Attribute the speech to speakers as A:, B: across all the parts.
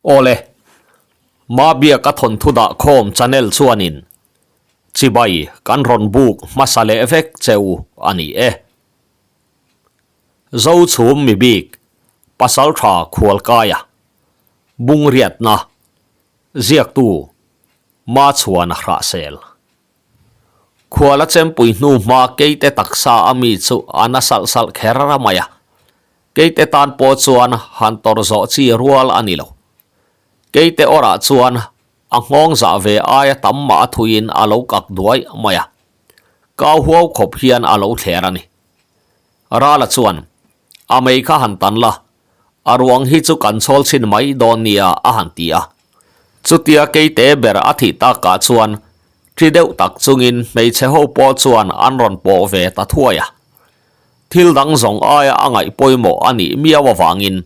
A: Awle, Mabiaka thawnthu dah khawm channel chuanin chibai kan rawn buk hmasa leh vek cheu a ni e. Zochhum mi bik, Pasaltha Khualkaia, Bungriatna, Ziaktu, Machhuana Hrahsel. Khuala chempui hnu hma keite taksa a mi chu a na salh salh kher mai a, keite tan pawh chuan han tawrh zawh chi rual a ni lo. Keite awrah chuan a nghawng zah ve aia tam mah a thuiin a lo kak duai mai a, kau huau khawp hian a lo thler a ni. Rala chuan, A mei kha han tan la, a ruang hi chu kan chhawl chhin mai dawn nia a han ti a. Chutia keite ber a thih takah chuan thi deuh tak chungin hmeichhe ho pawh chuan an rawn pawh ve ta thuai a. Thil dang zawng aia a ngaih pawimawh a nih miau avangin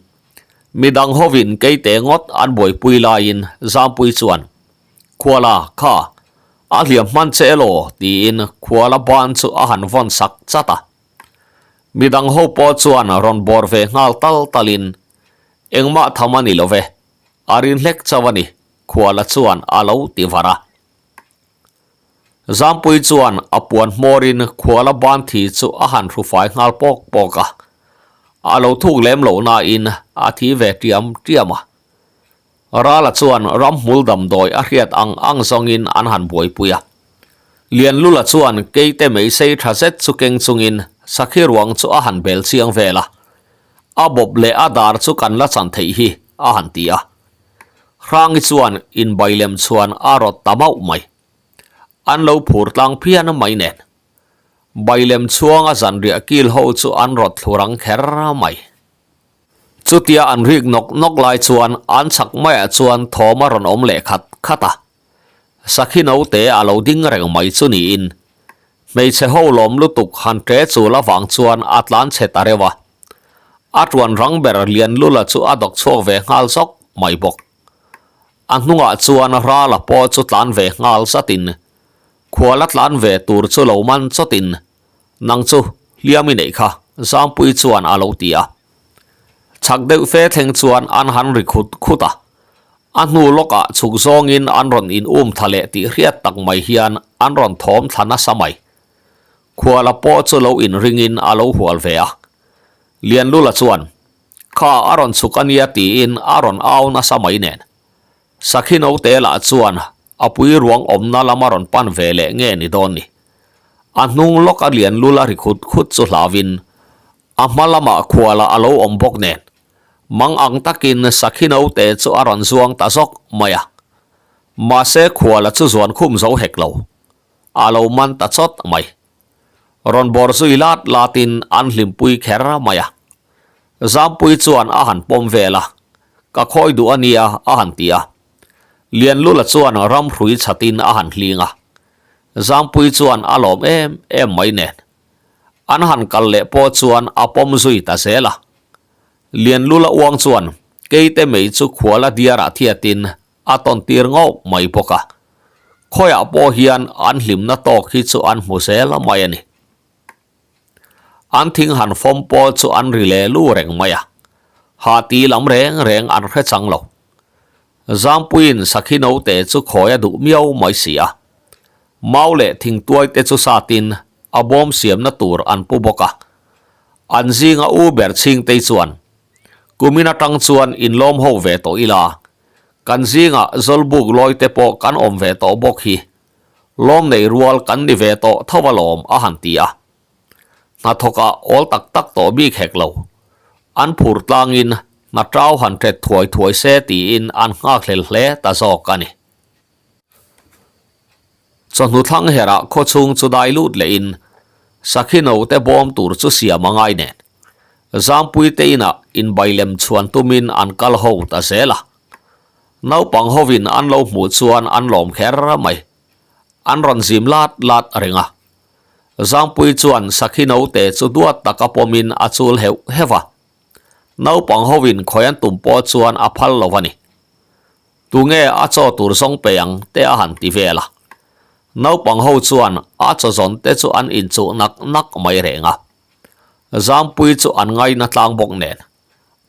A: midang hovin keite ngawt an buaipui laiin Zampui chuan, Khuala, kha, a hliam hman che elaw? tiin Khuala ban chu a han vawn sak chat a. Midang ho pawh chuan rawn bawr ve nghal tal talin, Engmah tham a ni lo ve, a rin hlek chauh a ni, Khuala chuan a lo ti var a. Zampui chuan a puan hmawrin Khuala ban thi chu a han hru fai nghal pawk pawk a, a lo thuk lem loh nain a thi ve tiam tiam a. Rala chuan ramhmul damdawi a hriat ang ang zawngin an han buaipui a. Lianlula chuan keite mei sei tha zet chu keng chungin sakhi ruang chu a han bel chiang vel a. A bawp leh a dar chu kan la chan theih hi, a han ti a. Hrangi chuan inbailem chuan a rawt ta mauh mai. An lo phur tlang phian mai nen. Bailem chhuanga zanriah kil ho chu an rawt thlu rang kher mai. Chutia an rik nawk nawk lai chuan an chhak maiah chuan thawm a rawn awm leh khat khat a. Sakhi naute a lo ding reng mai chu niin hmeichhe ho lawm lutuk han ṭe chul avang chuan a tlan chhe ta reuh a. A ṭuan rang ber Lianlula chu a dawk chhuak ve nghal zawk mai bawk. A hnungah chuan Rala pawh chu tlan ve nghal zatin khual a tlan ve tur chu lo man chawtin Nang chu hliam i neih kha, Zampui chuan a lo ti a. Chhak deuh fe thleng chuan an han ri khut khut a. A hnu lawkah chhuk zawngin an rawn in um tha leh tih hriat tak mai hian an rawn thawm thla nasa mai. Khuala pawh chu lo inringin a lo hual ve a. Lianlula chuan, Kha a rawn chhuk a nia tiin a rawn au nasa mai nen. Sakhi naute lah chuan a pui ruang awmna lama rawn pan ve leh nge ni dawn ni. A hnung lawk a lian lul a ri khut khut chu hlauin a hma lamah khuala a lo awm bawk nen mang ang takin sakhi naute chu a rawn zuang ta zawk mai a. Mahse khuala chu zuan khum zo hek lo. A lo man ta chawt mai. Rawn bawr zui lat latin an hlimpui kher mai a. Zampui chuan a han pawm vel a, Ka khawi duh a nia a han ti a. Lianlula chuan ramhrui chhatin a han hling a. Zampui chuan a lawm em em mai nen. An han kal leh pawh chuan a pawm zui ta zel a. Lianlula uang chuan keite mei chu khuala diarah thiatin a tawn tir ngauh mai bawk a. Khawiah pawh hian an hlimna tawk hi chu an hmu zel mai a ni. An thing han fawm pawh chu an ri leh lu reng mai a, ha ti lam reng reng an hre chang lo. Zampuiin sakhi naute chu khawi a duh miau mai si a, mau leh thingtuai te chu satin a bawm siamna tur an pu bawk a. An zinga u ber chhingtei chuan, Kumin atang chuan inlawm ho ve tawh ila, kan zingah Zawlbuk lawi te pawh kan awm ve tawh bawk hi. Lawm nei rual kan ni ve tawh tho alawm a han ti a. Hnathawkah awl tak tak tawh bik hek lo. An phur tlangin hna tau han ṭet thuai thuai se tiin an nghakhlel hle ta zawk a ni. Chawhnu thlang herah khawchhung chu dai lut lehin sakhi note bawm tur chu siam a ngai nen. Zampui te inah inbailem chhuan tumin an kal ho ta zel a. Naupang hovin an lo hmuh chuan an lawm kher mai. An rawn zim lat lat reng a. Zangpui chuan sakhi naute chu duat taka pawmin a chul heuh heuh a. Naupang hovin khawi an tum pawh chuan a phal lo a ni. Tunge a chaw tur zawng pe ang te a han ti vel a. Naupang ho chuan a chaw zawn te chu an inchuh nak nak mai reng a. Zangpui chu an ngaina tlang bawk nen.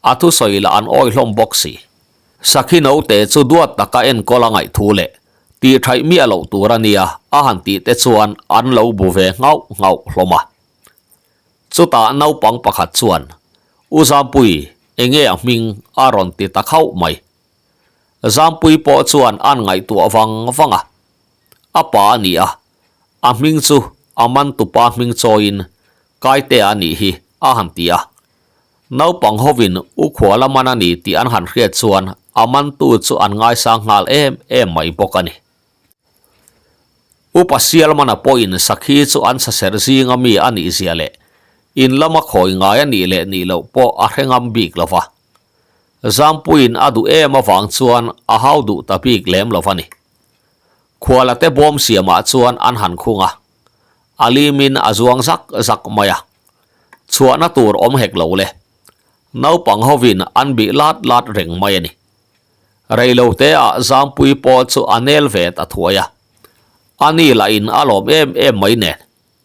A: A thusawi lah an awi hlawm bawk si. Sakhi naute chu duat taka enkawl a ngaih thu leh tih thaih miah loh tur a nia a han tih te chuan an lo bu ve nghauh nghauh hlawm a. Chutah naupang pakhat chuan, U Zampui, enge a hming? a rawn ti ta khauh mai. Zampui pawh chuan an ngaihtuah vang vang a. A pa a ni a, a hming chu a man tupa hming chawiin Kaitea a nih hi a han ti a. Naupang hovin U Khuala man a ni tih an han hriat chuan a mantu chu an ngaisang nghal em em mai bawk a ni. Upa Sialmana pawhin sakhi chu an saserh zinga mi a nih zia leh in lama khawi ngai a nih leh nih loh pawh a hre ngam bik lo va. Zampuiin a duh em avang chuan a hau duh ta bik lem lo va ni. Khuala te bawm siamah chuan an han khung a, a limin a zuang zak zak mai a. Chhuahna tur awm hek lo le. Naupang hovin an bih lat lat reng mai a ni. Reiloteah Zampui pawh chu a nel ve ta thuai a. A ni lahin a lawm em em mai nen,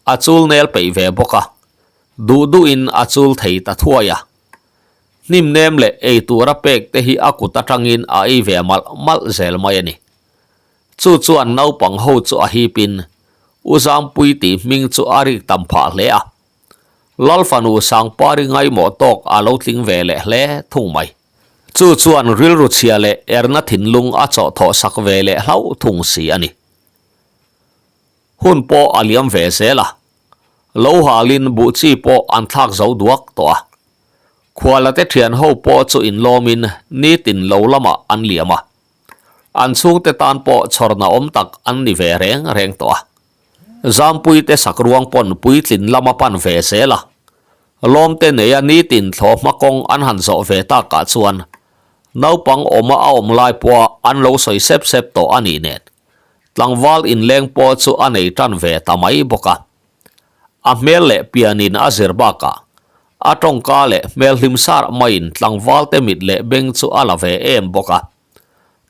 A: a chul nel peih ve bawk a. Duh duhin a chul thei ta thuai a. Hnim nem leh ei tura pek te hi a kut atangin a ei ve malh malh zel mai a ni. Chu chuan naupang ho chu a hipin U Zampui tih hming chu a rik tam phah hle a. Lal fanu Sangpari ngaimawh tawk a lo tling ve leh hle thung mai. Chu chuan rilru chhia leh erna thinlung a chawh thawh sak ve leh hlauh thung si a ni. Hun pawh a liam ve zel a, lo halin buh chi pawh an thlak zo duak tawh a. Khuala te thian ho pawh chu inlawmin nitin lo lamah an liam a. An chhungte tan pawh chhawrna awm tak an ni ve reng reng tawh a. Zampui te sakruang pawn puitlin lama pan ve zel a. Lawmte neia nitin thlawhhma kawng an han zawh ve takah chuan naupang awma a awm lai pawha an lo sawi sep sep tawh a nih nen tlangval inleng pawh chu a nei tan ve ta mai bawk a. A hmel leh pianin a zir bakah a tawngka leh hmel hlim sar maiin tlangvalte mit leh beng chu a la ve em bawk a.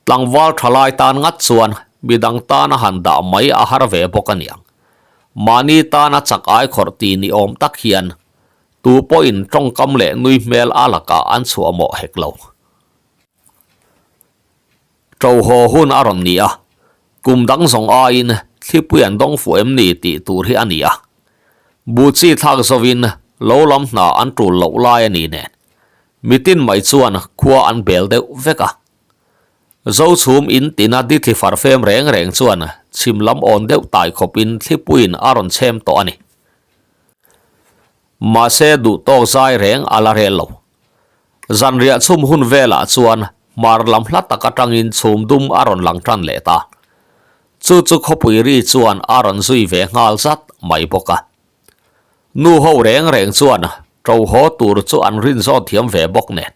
A: Tlangval thalai tan ngat chuan midang tana han dah mai a har ve bawk a niang. Mahni tana chak ai khawrh ti ni awm tak hian tu pawhin tawngkam leh nui hmel a lakah an chhuah mawh hek lo. Ṭo haw hun a rawn ni a, kum dang zawng aiin thlipui an dawng fuh em ni tih tur hi a ni a. Buh chi thlak zovin lo lam hna an ṭul loh lai a ni nen Mitin mai chuan khua an bel deuh vek a. Zochhum in tina dithli farfem reng reng chuan chhim lam awn deuh tai khawpin thlipuiin a rawn chhem tawh a ni. Mahse duh tawk zai reng a la rel lo. Zanriah chhum hun velah chuan hmar lam hla tak atangin chhum dum a rawn lang tan leh ta. Chu chu khawpui ri chuan a rawn zui ve nghal zat mai bawk a. Nu ho reng reng chuan ṭo haw tur chu an rin zawt thiam ve bawk nen,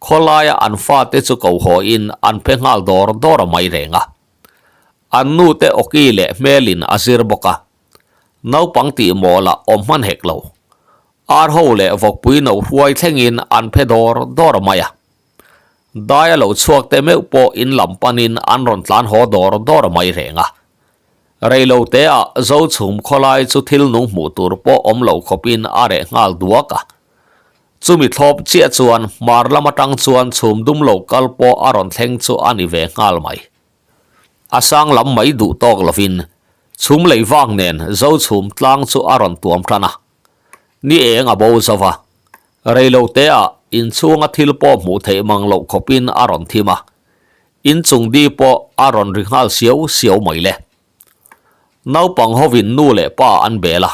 A: khawlaia an fate chu ko hawin an phe nghal dawr dawr a mai reng a. An nute awki leh hmelin a zir bawk a, naupang tih mawlah awm hman hek lo. Ar ho leh vawkpui no hruai thlengin an phe dawr dawr a mai a. Daia lo chhuak te meuh pawh in lam panin an rawn tlan haw dawr dawr a mai reng a. Reilo teah Zochhum khawlai chu thil nung hmuh tur pawh awm lo khawpin a reh nghal duak a. Chumi thlawp chiah chuan hmar lam atang chuan chhum dum lo kal pawh a rawn thleng chu a ni ve nghal mai. A sang lam mai duh tawk lovin chhum lei vang nen Zochhum tlang chu a rawn tuam tan a. Ni eng a bo zo va. Reilo teah inchhunga thil pawh hmuh theih mang loh khawpin a rawn thim a. Inchung di pawh a rawn ri nghal siau siau mai le. Naupang hovin nu leh pa an bel a.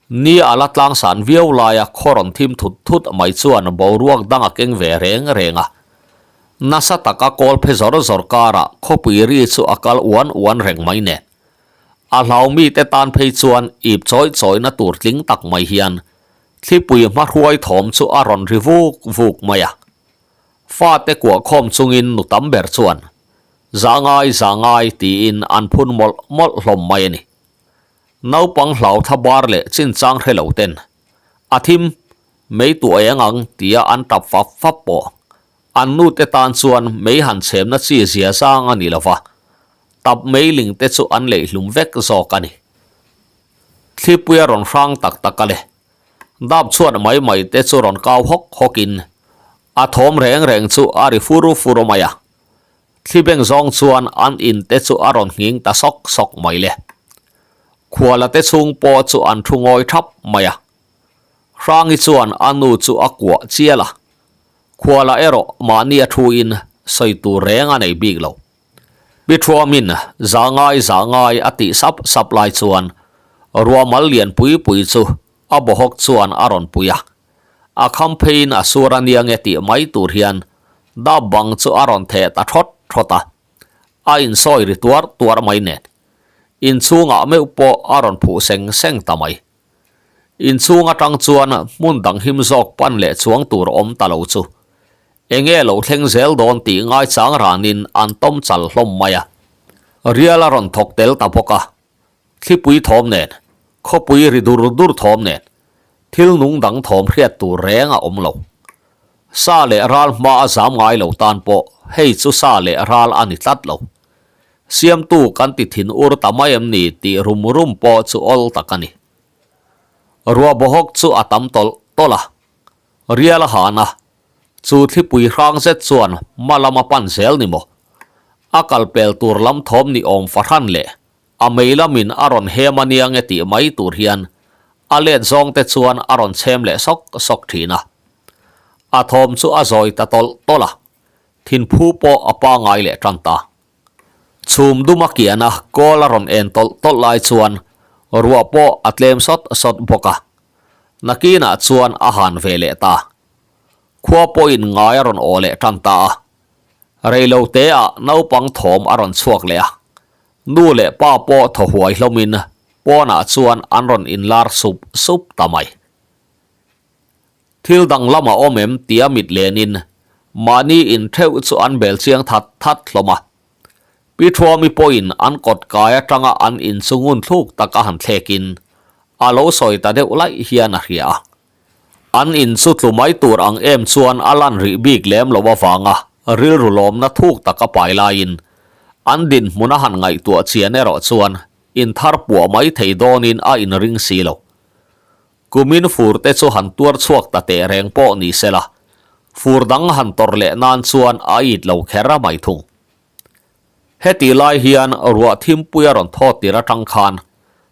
A: Ni a la tlangsan viau laia khaw rawn thim thut thut mai chuan boruak dang a keng ve reng reng a. Nasa taka kawl phe zawr zawr karah khawpui ri chu a kal uan uan reng mai nen. A hlau mite tan phei chuan ip chawi chawina tur tling tak mai hian thlipui hmahruai thawm chu a rawn ri vuk vuk mai a. Fate kuah khawm chungin nu tam ber chuan, Za ngai, za ngai, tiin an phun mawlh mawlh hlawm mai a ni. Naupang hlau thla bar leh chinchang hre lo ten, A thim, mei tuah eng ang, tia an tap fap fap pawh. An nute tan chuan mei han chhemna chi zia zang a ni lo va, tap meiling te chu an leihlum vek zawk a ni. Thlipui a rawn hrang tak tak a le. Dap chhuat mai mai te chu rawn kau hawk hawkin. A thawm reng reng chu a ri fur fur mai a. Thli beng zawng chuan an in te chu a rawn nghing ta sawk sawk mai le. Khuala te chhung pawh chu an thu ngawi thap mai a. Hrangi chuan a nu chu a kuah chial a. Khuala erawh mahni a thu in sawi tur reng a nei bik lo. Pi Thuamin za ngai za ngai a tih sap sap lai chuan ruahmal lian pui pui chu a bawhawk chuan a rawn pui a. A kham pheiin a sur a nia nge tih mai tur hian dap bang chu a rawn theh ta thawt thawt a. A insawi ri tuar tuar mai nen inchhungah meuh pawh a rawn phuh seng seng ta mai. Inchhung atang chuan hmun dang him zawk pan leh chuang tur awm ta lo chu enge lo thleng zel dawn tih ngaichang ranin an tawm chal hlawm mai a. Rial a rawn thawk tel ta bawk a, thlipui thawm nen, khawpui ri dur dur thawm nen, thil nung dang thawm hriat tur reng a awm lo. Sa leh ral hma a zam ngai lo tan pawh hei chu sa leh ral a ni tlat lo. Siamtu kan ti thin ur ta mai em ni tih rum rum pawh chu awl tak a ni. Ruah bawhawk chu a tam tawlh tawlh a, rial a han a, chu thlipui hrang zet chuan hma lama pan zel ni maw? A kal pel tur lam thawm ni awm fahran leh a mei lamin a rawn hem a nia nge tih mai tur hian a let zawng te chuan a rawn chhem leh sawk sawk thin a. A thawm chu a zawi ta tawlh tawlh a, Thinphu pawh a pangai leh tan ta. Chhum dum a kian a, kawl a rawn en tawlh tawlh lai chuan ruah pawh a tlem sawt sawt bawk a. Nakinah chuan a han ve leh ta. Khua pawhin ngai a rawn aw leh tan ta a. Reilo teah naupang thawm a rawn chhuak leh a. Nu leh pa pawh thaw huai hlawmin pawnah chuan an rawn inlar sup sup ta mai. Thil dang lam a awm em tia mit lenin mahni in theuh chu an bel chiang that that hlawm a. Pi Thuami pawhin an kawt kai atanga an in chu ngun thluk taka han thlekin a lo sawi ta deuh laih hian a hria a. An in chu tlu mai tur ang em chuan a lan rih bik lem lo avanga rilru lawmna thuk taka pai laiin an dinhmun a han ngaihtuah chian erawh chuan in thar puah mai thei dawnin a inring si lo. Kumin fur te chu han tuar chhuak ta teh reng pawh ni se la, fur dang han tawrh leh nan chuan a it lo kher a mai thung. Hetih lai hian ruah thimpui a rawn thawt tir atang khan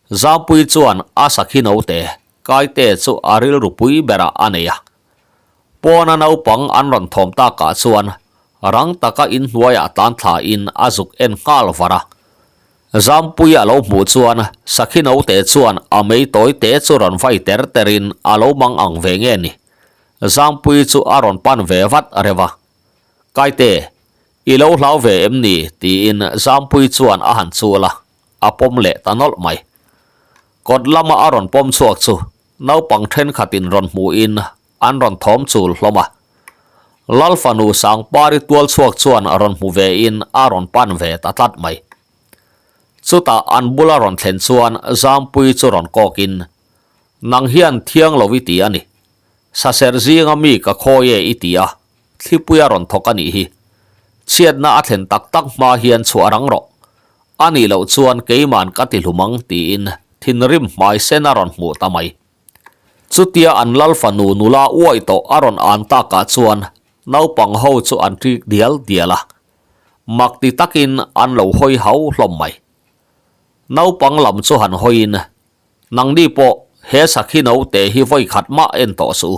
A: Zampui chuan a sakhi note Kaite chu a rilru pui berah a nei a. Pawna naupang an rawn thawm takah chuan rang taka inhnuaiah tlan thlain a zuk en nghal var a. Zampui a lo hmuh chuan sakhi note chuan a mei tawi te chu rawn vai ter terin a lo mang ang ve nge ni. Zampui chu a rawn pan ve vat reuh a. Kaite, i lo hlau ve em ni? tiin Zampui chuan a han chul a, a pawm leh ta nawlh mai. Kawt lama a rawn pawm chhuak chu naupang thenkhatin rawn hmuhin an rawn thawm chul hlawm a. Lal fanu Sangpari tual chhuak chuan a rawn hmu vein a rawn pan ve ta tlat mai. Chutah an bula rawn thlen chuan Zampui chu rawn kawkin, Nang hian thiang lo i ti a ni. Saserh zinga mi ka khawi e i ti a, thlipui a rawn thawk a nih hi. Chhiatna a thlen tak tak hma hian chhuah rang rawh. A nih loh chuan keiman ka ti hlum ang tiin thinrim hmai sen a rawn hmuh ta mai. Chutia an lal fanu nula uai tawh a rawn an takah chuan naupang ho chu an ṭik dial dial a, mak ti takin an lo hawi hau hlawm mai. Naupang lam chu han hawiin, Nangni pawh he sakhi naute hi vawi khat mah en tawh suh u.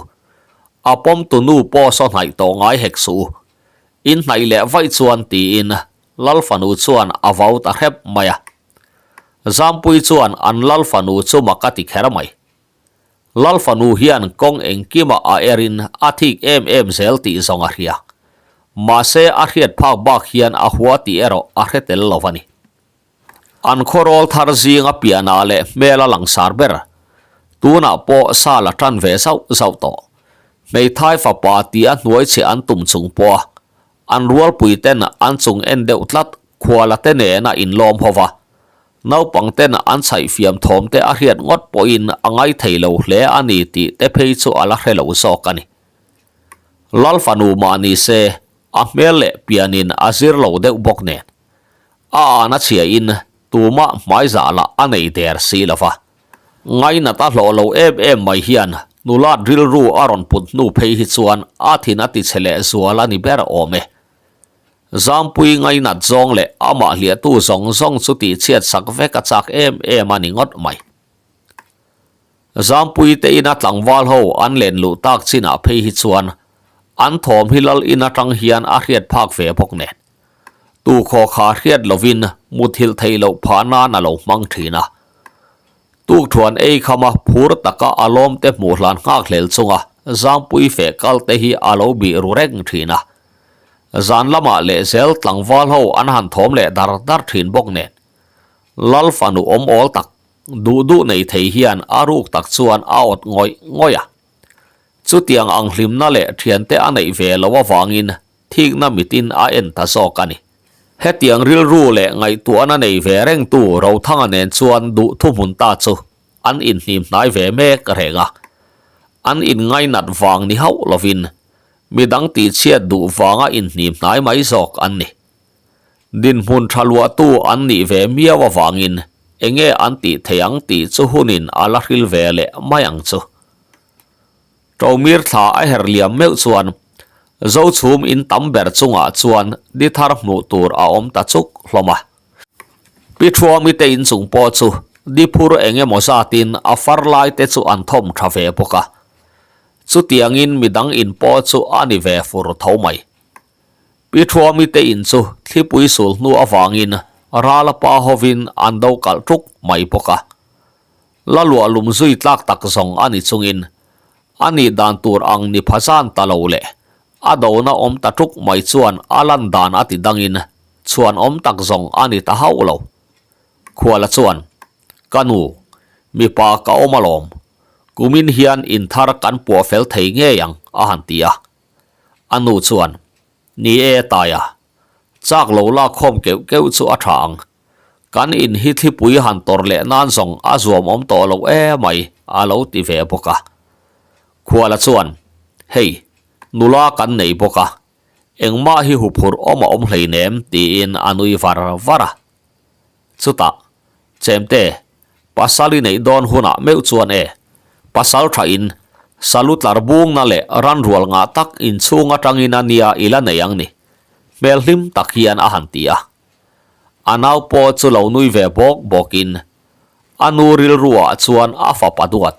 A: A pawmtu nu pawh saw hnaih tawh ngai hek suh u. In hnaih leh vaih chuan tiin lal fanu chuan a vau ta hrep mai a. Zampui chuan an lal fanu chu mak a ti kher mai. Lal fanu hian kawng engkimah a erin a thik em em zel tih zawng a hria. Mahse a hriat phak bak hian a hua tih erawh a hre tel lo a ni. An khawrawl thar zinga pianah leh hmel a langsar ber. Tunah pawh sal a tan ve zauh zauh tawh. Hmeithai fapa tih a hnuai chhe an tum chung pawha An rualpui ten an chung en deuh tlat khuala te nena inlawm ho va, naupang ten an chhaih fiam thawm te a hriat ngawt pawhin a ngai thei lo hle a ni tih te phei chu a la hre lo zawk a ni. Lal fanu mah ni se, a hmel leh pianin a zir lo deuh bawk nen. A an a chhia in tumah hmaizah lah a nei der si lo va. Ngainat a hlawh lo em em mai hian Nulat rilru a rawn put hnu phei hi chuan a thin a tichhe leh zual a ni ber awm e. Zampui ngainat zawng leh amah hliahtu zawng zawng chu tihchhiat sak vek a chak em em a ni ngawt mai. Zampui te ina tlangval ho an len luh tak chinah phei hi chuan an thawm hi lal in atang hian a hriat phak ve bawk nen. Tu khaw kha hriat lovin muthilh theih loh phah nan a lo hmang thin a. Tukthuan ei khama phur taka a lawm te hmuh hlan nghak hlel chunga Zampui feh kal te hi a lo bih ru reng thin a. Zan lamah lehzel tlangval ho an han thawm leh dar dar thin bawk nen. Lal fanu awm awl tak Duh duh nei thei hian a ruk tak chuan a awt ngawih ngawih a. Chutiang ang hlimna leh thiante a neih ve loh avangin thikna mitin a en ta zawk a ni. Hetiang rilru leh ngaihtuahna nei ve rengtu Rothanga nen chuan duh thuhmun ta chu an inhnim hnai ve mek reng a. An inngainat vang ni hauh lovin midang tihchhiat duh vanga inhnim hnai mai zawk an ni. Dinhmun tha luahtu an nih ve miau avangin enge an tih thei ang tih chu hunin a la hril ve leh mai ang chu. Ṭomir thla a her liam meuh chuan Zochhum in tam ber chungah chuan di thar hmuh tur a awm ta chuk hlawm a. Pi Thuami te inchung pawh chu di phur eng emaw zatin a far lai te chu an thawm tha ve bawk a. Chutiangin midang in pawh chu a ni ve fur tho mai. Pi Thuami te in chu thlipui sul hnu avangin Rala pa hovin an do kalh tuk mai bawk a. La luah lum zui tlak tak zawng a ni chungin a nih dan tur ang ni pha zan ta lo leh a dona awm ta tuk mai chuan a lan dan a ti dangin chhuan awm tak zawng a ni ta hauh lo. Khuala chuan, Ka nu, mipa ka awm alawm. Kumin hian in thar kan puah fel thei ngei ang, a han ti a. A nu chuan, Ni e, Taia, chak lo lak khawm keuh keuh chu a tha ang. Kan in hi thlipui han tawrh leh nan zawng a zuam awm tawh lo e mai, a lo ti ve bawk a. Khuala chuan, Hei, nula kan nei bawk a, engmah hi huphurh awm a awm hleinem, tiin a nui var var a. Chutah, Chemte, pasal i neih dawn hunah meuh chuan e, pasal tha in, salu tlar bungna leh ran rual ngah tak inchhung atangin a nia i la nei ang ni, hmel hlim tak hian a han ti a. A nau pawh chu lo nui ve bawk bawkin, a nu rilruah chuan a fapa duat.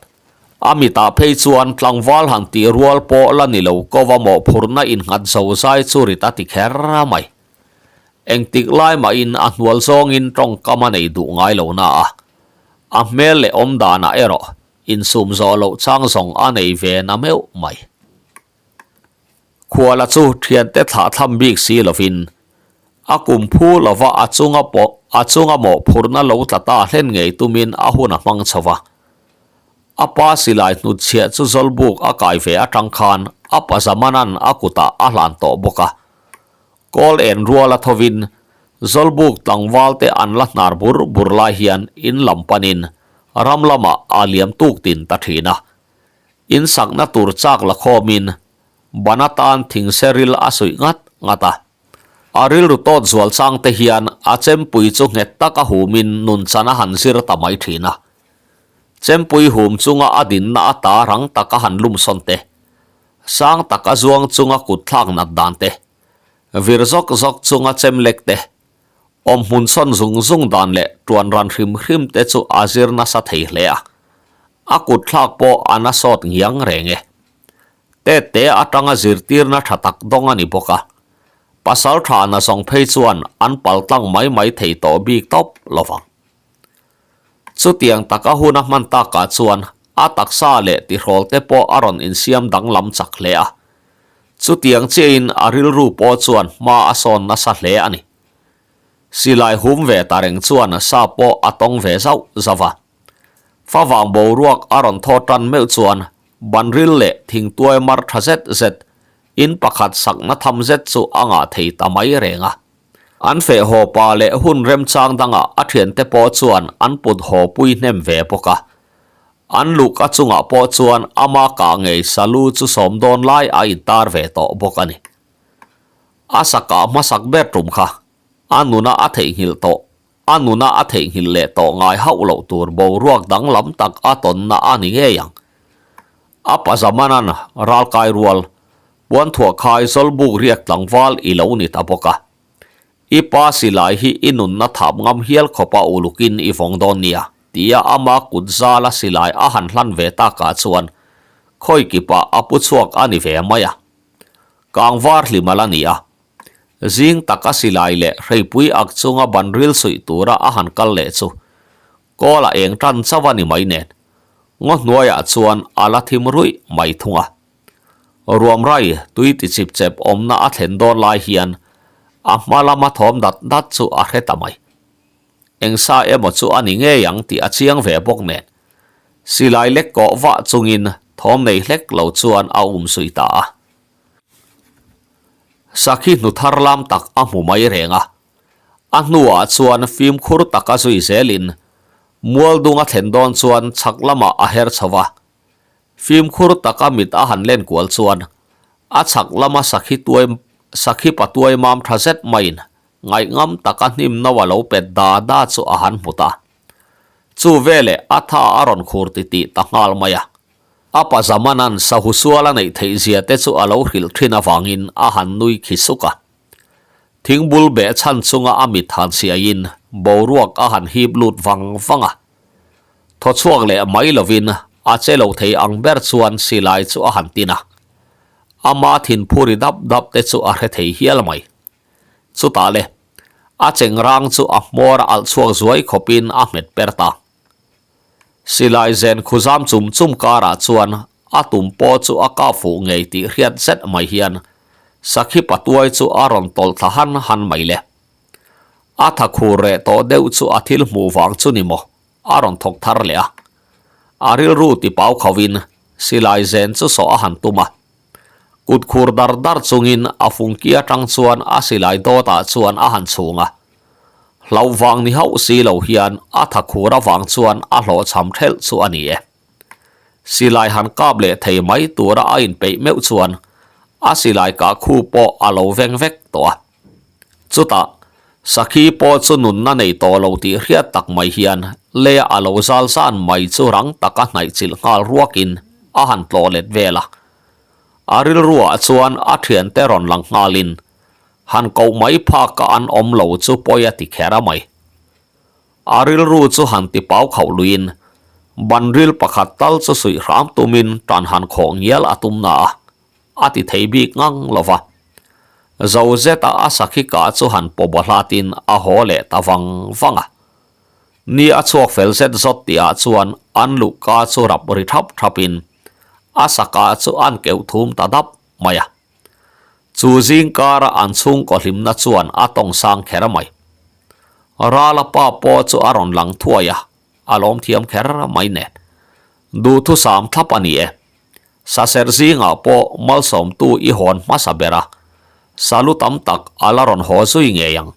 A: A mitah phei chuan tlangval han tih rual pawh la ni lo kova mawhphurhna innghat zo zai chu rit a ti kher mai. Engtik lai mahin a hnual zawngin tawngkam a nei duh ngai lo na a, a hmel leh awm danah erawh insum zawh loh chang zawng a nei ve na meuh mai. Khuala chu thiante thlah thlam bik si lovin a kum phu lova a chunga pawh a chunga mawhphurhna lo tla ta hlen ngei tumin a hun a hmang chho va. A pa silai hnutchhiah chu Zawlbuk a kai ve atang khan a pa Zamanan a kutah a hlan tawh bawk a. Kawl en rual a thovin Zawlbuk tlangval te an la hnar bur bur lai hian in lam panin ram lamah a liam tuk tin ta thin a. In sakna tur chak la khawmin ban atan thingseril a suih ngat ngat a. A rilru tawt zual chang te hian a chempui chu nghet taka humin nunchan a han zir ta mai thin a. Chempui hum chunga a dinna ata rang taka han lum sawn te Sang taka zuang chunga kut thlak nat dan te, vir zawk zawk chunga chem lek te, awm hmun sawn zung zung dan leh tuan ran hrim hrim te chu a zir nasa thei hle a. A kut thlak pawh a na sawt ngiang reng e. Tet te atanga zirtirna tha tak dawng a ni bawk a. Pasal tha na zawng phei chuan an pal tlang mai mai thei tawh bik tawp lovang. Chutiang taka hun a hman takah chuan a taksa leh tihrawl te pawh a rawn insiam danglam chak hle a. Chutiang chiahin a rilru pawh chuan hma a sawn nasa hle a ni. Silai hum ve ta reng chuan sa pawh a tawng ve zauh zauh a. Favang boruak a rawn thaw tan meuh chuan banril leh thingtuai mar tha zet zet in pakhat sakna tham zet chu a ngah thei ta mai reng a. An feh haw pa leh hun remchang dangah a thiante pawh chuan an put haw pui hnem ve bawk a. An luhka chungah pawh chuan ama kah ngei salu chu sawm dawn lai a intar ve tawh bawk a ni. A sakah hmasak ber tum kha a nuna a theihnghilh tawh, a nuna a theihnghilh leh tawh ngai hauh loh tur boruak danglam tak a tawnna a ni ngei ang. A pa Zamanan ralkai rual puanthuah khai Zawlbuk riak tlangval i lo ni ta bawk a. I pa silai hi i nunna thap ngam hial khawpa ulukin i vawng dawn nia, tia ama kut zala silai a han hlan ve takah chuan khawi kipah a pu chhuak a ni ve mai a. Kangvar hlim a la ni a. Zing taka silai leh hreipui ak chunga ban ril suih tura a han kal leh chu kawl a eng tan chauh a ni mai nen ngaw hnuaiah chuan a la thim ruih mai thung a. Ruamrai tui ti chip chep awmna a thlen dawn lai hian a hma lama thawm dat dat chu a hre ta mai. Eng sa emaw chu a ni ngei ang tih a chiang ve bawk nen silai lek kawh vah chungin thawm nei hlek lo chuan a um zui ta a. Sakhi hnu thar lam tak a hmu mai reng a, a hnuah chuan fimkhur taka zui zelin mual dung a thlen dawn chuan chhak lamah a her chho va, fimkhur taka mit a han len kual chuan a chhak lama sakhi tuai sakhi patuai mam tha zet maiin ngaihngam taka hnim no a lo pet da da chu a han hmu ta. Chu veleh a tha a rawn khur titih ta nghal mai a. A pa Zamanan sahu sual a neih theih zia te chu a lo hrilh thin avangin a han nui khi suk a. Thingbul beh chhan chunga a mit han siaiin boruak a han hip lut vang vang a. Thaw chhuak leh mai lovin a che lo thei ang ber chuan silai chu a han tin a. Ama thinphuri dap dap te chu a hre thei hial mai. Chutah le, a chengrang chu a hmawr a alh chhuak zuai khawpin a hmet per ta. Silai zen khuzam chum chum karah chuan a tum pawh chu a kah fuh ngei tih hriat zet mai hian Sakhi patuai chu a rawn tawlh thla han han mai le. A tha khur reh tawh deuh chu a thil hmuh vang chu ni maw a rawn thawk thar leh a. A rilru ti pau kho in silai zen chu sawh a han tum a. Kut khur dar dar chungin a fungki atang chuan a silai dawtah chuan a han chhung a. Hlauh vang ni hauh si lo hian a tha khur avang chuan a hlawhchham thelh chu a ni e. Silai han kap leh thei mai tura a inpeih meuh chuan a silai kah khu pawh a lo veng vek tawh a. Chutah, Sakhi pawh chu nunna nei tawh lo tih hriat tak mai hian leia a lo zal zan mai chu rang taka hnaih chilh nghal ruakin a han tlawh let vel a. A rilruah chuan a thiante rawn lang nghalin Han koh mai phak a an awm lo chu pawi a ti kher a mai. A rilru chu han ti pau khauh luiin ban ril pakhat tal chu suih hram tumin tan han khawh ngial a tum na a, a ti thei bik ngang lo va. Zo zeta a sakhi kah chu han paw bahlatin a haw leh ta vang vang a. Ni a chhuak fel zet zawt tihah chuan an luhka chu rap ri thap thapin a sakah chu an keuh thum ta dap mai a. Chu zing kara an chhungkaw hlimna chuan a tawng sang kher mai. Rala pa pawh chu a rawn lang thuai a, a lawm thiam kher mai nen. Duhthusam thlap a ni e. Saserh zingah pawh malsawmtu i hawn hmasa ber a, salu tam tak a la rawn haw zui ngei ang.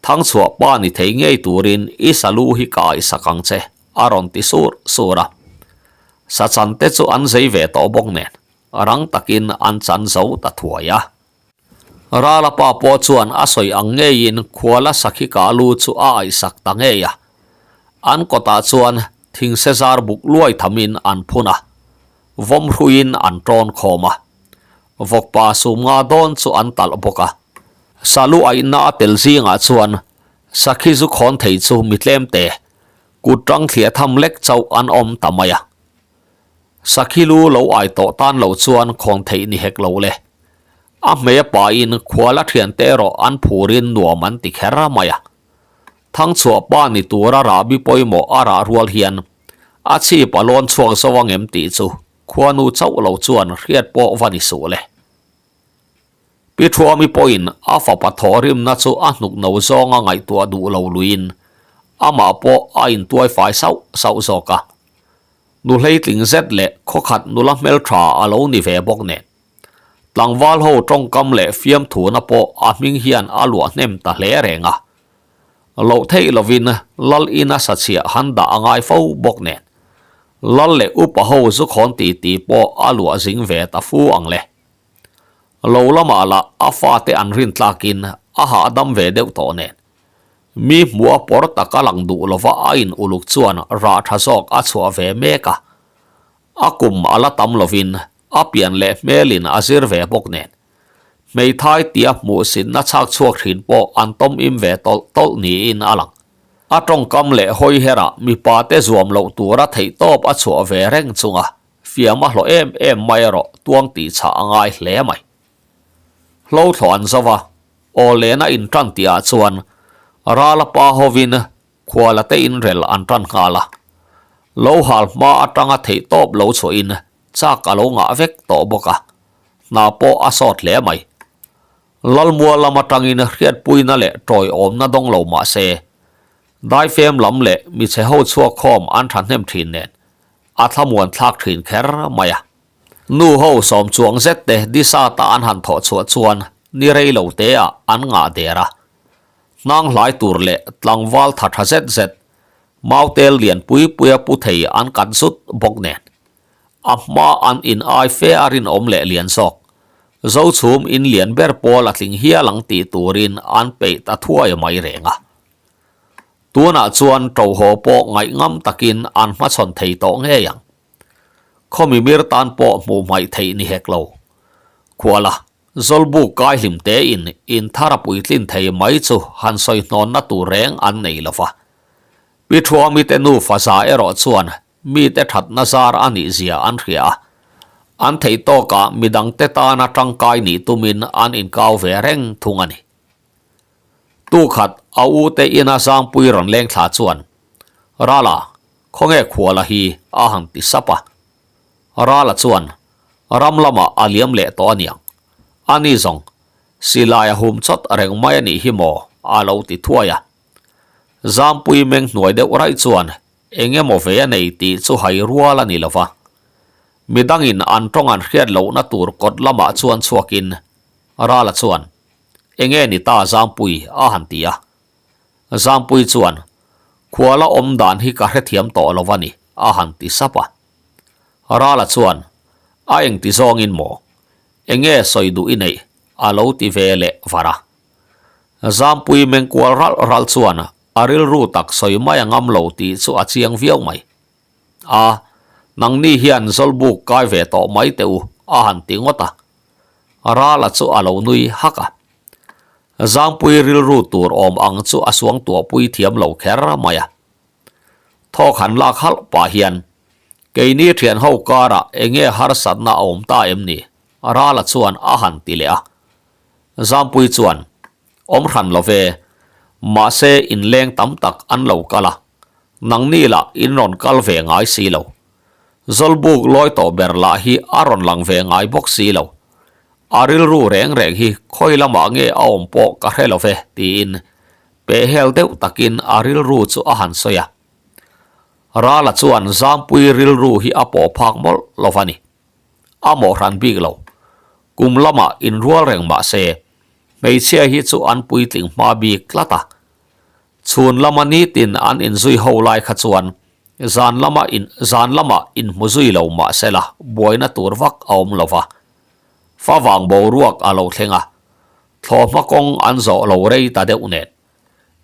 A: Thangchhuah pa ni thei ngei turin i salu hi ka aihsak ang che, a rawn ti sur sur a. Sachante chu an zei ve tawh bawk nen. Rang takin an chan zo ta thuai a. Rala pa pawh chuan a sawi ang ngeiin khuala sakhi kah lu chu a aihsak ta ngei a. An kawtah chuan thingse zar buk luai thamin an phun a, vawm hruiin an tawn khawm a. Vawkpa sum nga dawn chu an talh bawk a. Salu aihna a tel zingah chuan sakhi zu khawn thei chu mi tlemte kut tang thliah tham lek chauh an awm ta mai a. Sakhi lu lo ai tawh tan lo chuan khawn theih ni hek lo le. A hmei a pain khuala thiante erawh an phurin nuam an ti kher mai a. Thangchhuah pa ni tura rahbi pawimawh a rah rual hian a chhip a lawn chhuak zo ang em tih chu khuanu chauh lo chuan hriat pawh va ni suh le. Pi Thuami pawhin a fapa thawhrimna chu a hnuk no zawnga ngaihtuah duh lo luiin amah pawh a intuai fai sauh sauh zawk a. Nu hleitling zet leh khawkhat nula hmeltha a lo ni ve bawk nen. Tlangval ho tawngkam leh fiamthuna pawh a hming hian a luah hnem ta hle reng a. Loh theih lovin Lal ina sachhiah han dah a ngai fo bawk nen. Lal leh upa ho zu khawn ti ti pawh a luah zing ve ta fu ang le. Lo lamah lah a fate an rin tlakin a hahdam ve deuh tawh nen. Mi hmuh a pawr taka lang duh lova a in uluk chuan rah tha zawk a chhuah ve mek a. A kum a la tam lovin a pian leh hmelin a zir ve bawk nen. Hmeithai tia hmuhsitna chhak chhuak thin pawh an tawm im ve tawlh tawlh niin a lang. A tawngkam leh hawi herah mipa te zuam loh tura theihtawp a chhuah ve reng chunga fiam a hlawh em em mai erawh tuang tih chhah a ngai hle mai. Hlo thlawh an zo va, aw lena intan tihah chuan Rala pa hovin Khuala te inrel an tan nghal a, lo hal hma atanga theihtawp lo chhuahin chak a lo ngah vek tawh bawk a, hna pawh a sawt hle mai. Lalmual lam atangin hriatpuina leh tawiawmna dawng lo mah se, daifem lam leh michhe ho chhuak khawm an thahnem thin nen a thlamuan thlak thin kher mai a. Nu ho sawm chuang zet te disata an han thawh chhuah chuan ni rei lo te ah an ngah der a, Hnang hlai tur leh tlangval tha tha zet zet, mautel lian pui puia pu thei an kat zut bawk nen. A hma an in ai fe a rinawm leh lian zawk. Zochhum in lian ber pawl a tling hial ang tih turin an peih ta thuai mai reng a. Tunah chuan ṭohaw pawh ngaihngam takin an hmachhawn thei tawh ngei ang. Khaw mimir tan pawh hmuh hmaih theih ni hek lo. Khuala Zawlbuk kai hlim tein in thar a puitlin thei mai chu han sawi hnawnna tur reng an nei lo va. Pi Thuamite nufa za erawh chuan mite thatna zar a nih zia an hria a, an theih tawkah midangte tana tangkai nih tumin an inkau ve reng thung a ni. Tukhat a ute ina Zangpui rawn leng thla chuan, Rala, khawnge khuala hi a han ti sap a. Rala chuan, Ram lamah a liam leh tawh a niang. Ani zawng, silai a hum chawt reng mai a nih hi maw? a lo ti thuai a. Zampui meng hnuai deuh raih chuan eng emaw ve a nei tih chu hai rual a ni lo va. Midangin an tawng an hriat lohna tur kawt lamah chuan chhuakin Rala chuan, Enge ni ta Zampui? a han ti a. Zampui chuan, Khuala awm dan hi ka hrethiam tawh lo a ni, a han ti sap a. Rala chuan, A engti zawngin maw? Enge sawi duh i neih? a lo ti ve leh var a. Zampui mengkual ralh ralh chuan a rilru tak sawi mai a ngam lo tih chu a chiang viau mai. A, nangni hian Zawlbuk kai ve tawh mai teh u, a han ti ngawt a. Rala chu a lo nui hak a. Zampui rilru tur awm ang chu a suangtuahpui thiam lo kher mai a. Thawk han lak halh pah hian, Keini thian ho karah enge harsatna a awm ta em ni? Rala chuan a han ti leh a. Zampui chuan, Awm hran lo ve, mahse inleng tam tak an lo kal a, nangni lah in rawn kal ve ngai si lo. Zawlbuk lawi tawh ber lah hi a rawn lang ve ngai bawk si lo. A rilru reng reng hi khawi lamah nge a awm pawh ka hre lo ve, tiin Pehhel deuh takin a rilru chu a han sawi a. Rala chuan Zampui rilru hi a pawh phak mawlh lo va ni. A mawhran bik lo. Kum lamah inrual reng mah se, hmeichhia hi chu an puitling hma bik tlat a. Chhun lama nitin an inzui ho lai kha chuan zan lama in zan lamah inhmu zui lo mah sela buaina tur vak a awm lo va. Favang boruak a lo thleng a, Thlawhhma kawng an zawh lo rei ta deuh nen.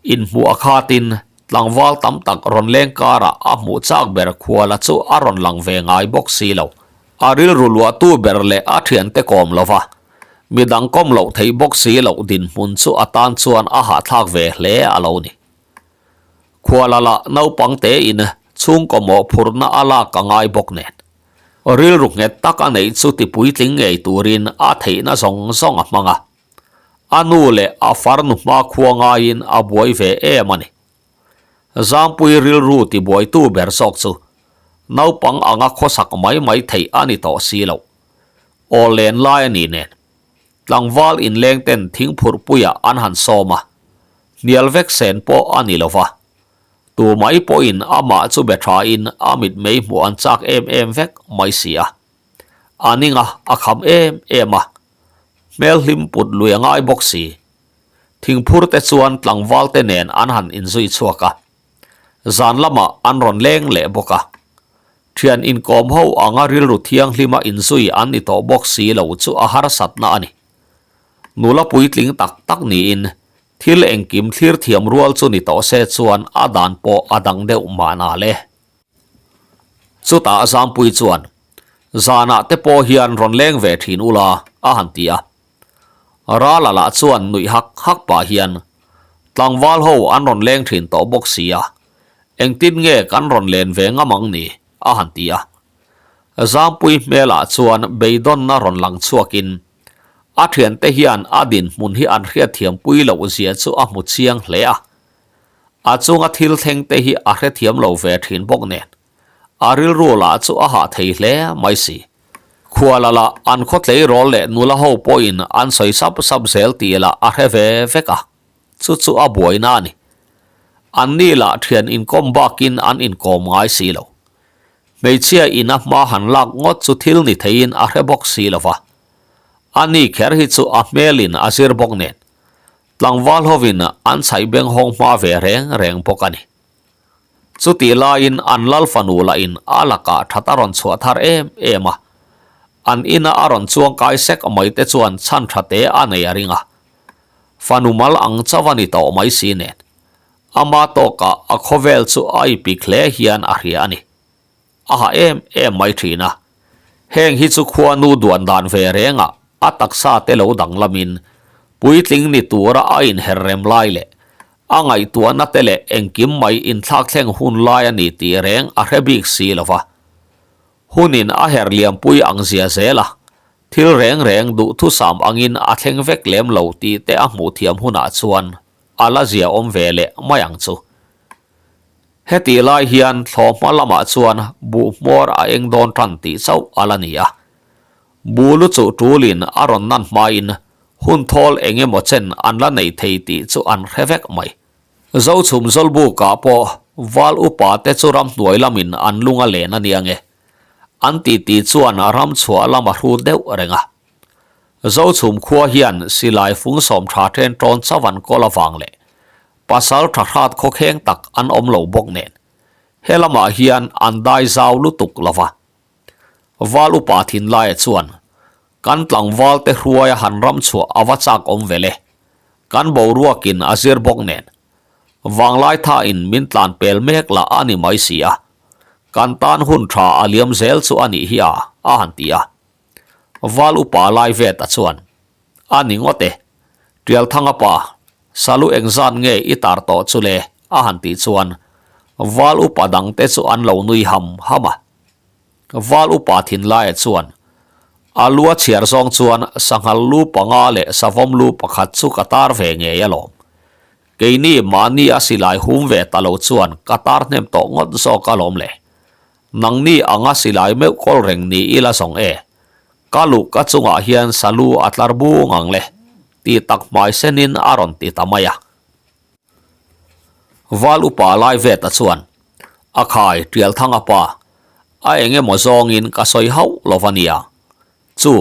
A: Inhmuh a khatin tlangval tam tak rawn leng karah a hmuh chak ber khuala chu a rawn lang ve ngai bawk si lo. A rilru luahtu ber leh a thiante kawm lo va, midang kawm loh theih bawk si loh dinhmun chu a tan chuan a hahthlak ve hle a lo ni. Khuala lah naupang tein chhungkaw mawhphurhna a lak a ngai bawk nen. Rilru nghet tak a neih chu ti puitling ngei turin a theihna zawng zawng a hmang a. A nu leh a farnu hmakhua ngaiin a buai ve em a ni. Zampui rilru ti buaitu ber zawk chu naupang anga khawsak mai mai theih a ni tawh si lo. Aw len lai a ni nen. Tlangval inleng ten thingphurhpuiah an han sawm a, hnial vek sen pawh a ni lo va. Tu mai pawhin amah chu be thain a mitmei hmuh an chak em em vek mai si a. A ning a, a kham em em a. Hmel hlim put lui a ngai bawk si. Thingphur te chuan tlangval te nen an han inzui chhuak a. Zan lamah an rawn leng leh bawk a. Thian inkawm ho anga rilru thianghlima inzui an ni tawh bawk si lo chu a harsatna a ni. Nula puitling tak tak niin Thil engkim thlir thiam rual chu ni tawh se chuan a dan pawh a dang deuh mahna le. Chutah Zampui chuan. Zanah te pawh hian rawn leng ve thin ula, a han ti a. Rala lah chuan nuih hak hak pah hian, Tlangval ho an rawn leng thin tawh bawk si a, engtin nge kan rawn len ve ngam ang ni? a han ti a. Zampui hmelah chuan beidawnna rawn lang chhuakin, a thiante hian a dinhmun hi an hriatthiampui loh zia chu a hmu chiang hle a. A chunga thil thleng te hi a hrethiam lo ve thin bawk nen, a rilru lah chu a hah thei hle mai si. Khuala lah an khaw tleirawl leh nula ho pawhin an sawi sap sap zel tih lah a hre ve vek a, chu chu a buaina a ni. Anni lah thian inkawm bakin an inkawm ngai si lo. Hmeichhia ina hma han lak ngawt chu thil ni theiin a hre bawk si lo va. Ani kher hi chu a hmelin a zir bawk nen, tlangval hovin an chhaih beng hawng hma ve reng reng bawk a ni. Chutih laiin an lal fanu lahin a lakah that a rawn chhuah thar em em a, an ina a rawn chuang kai sek mai te chuan chhan tha te a nei a ring a. Fanu mal ang chauh a ni tawh mai si nen, ama tawkah a khawvel chu a ipik hle hian a hria a ni. A ha em em mai thin a. Heng hi chu khuanu duan dan ve rengah a taksa te lo danglamin puitling ni tura a inher rem lai leh a ngaihtuahna te leh engkim mai inthlakthleng hun lai a ni tih reng a hre bik si lo va. Hunin a her liampui ang zia zel a, thil reng reng duhthusam angin a thleng vek lem lo tih te a hmuh thiam hunah chuan a la zia awm ve leh mai ang chu. Hetih lai hian thlawhhma lamah chuan buh hmawr a eng dawn tan tih chauh a la ni a. Buh lu chuh tulin a rawn nan hmain hun thawl eng emaw chen an la nei thei tih chu an hre vek mai. Zochhum Zawlbukah pawh val upa te chu ramhnuai lamin an lung a len a nia nge. An titi chuan ram chhuah lam a hrut deuh reng a. Zochhum khua hian silai fung sawm tha then tawn chauh an kawl avang leh Pasal tha hrat khawkheng tak an awm lo bawk nen, he lamah hian an dai zau lutuk lo va. Val upa thinlaia chuan, Kan tlangval te hruaia han ram chhuah a va chak awm ve le. Kan boruakin a zir bawk nen, vanglai thain min tlan pel mek lah a ni mai si a. Kan tan hun tha a liam zel chu a nih hi a, a han ti a. Val upa lai vet a chuan, A ni ngawt e. Tialthanga pa, Salu engzat nge i tar tawh chu le? a han tih chuan Val upa dangte chu an lo nui ham ham a. Val upa thinlaia chuan a lu a chhiar zawng chuan sanghal lu panga leh savawm lu pakhat chu ka tar ve ngei alawm. Keini mahni a silai hum ve ta lo chuan ka tar hnem tawh ngawt zawk alawm le. Nangni anga silai meuh kawl reng ni ila zawng e. Ka luh ka chungah hian salu a tlar bung ang le, tih tak hmai senin a rawn ti ta mai a. Val upa lai vet a chuan, A khai, Tialthanga pa, a eng emaw zawngin ka sawi hauh lo va nia. Chu,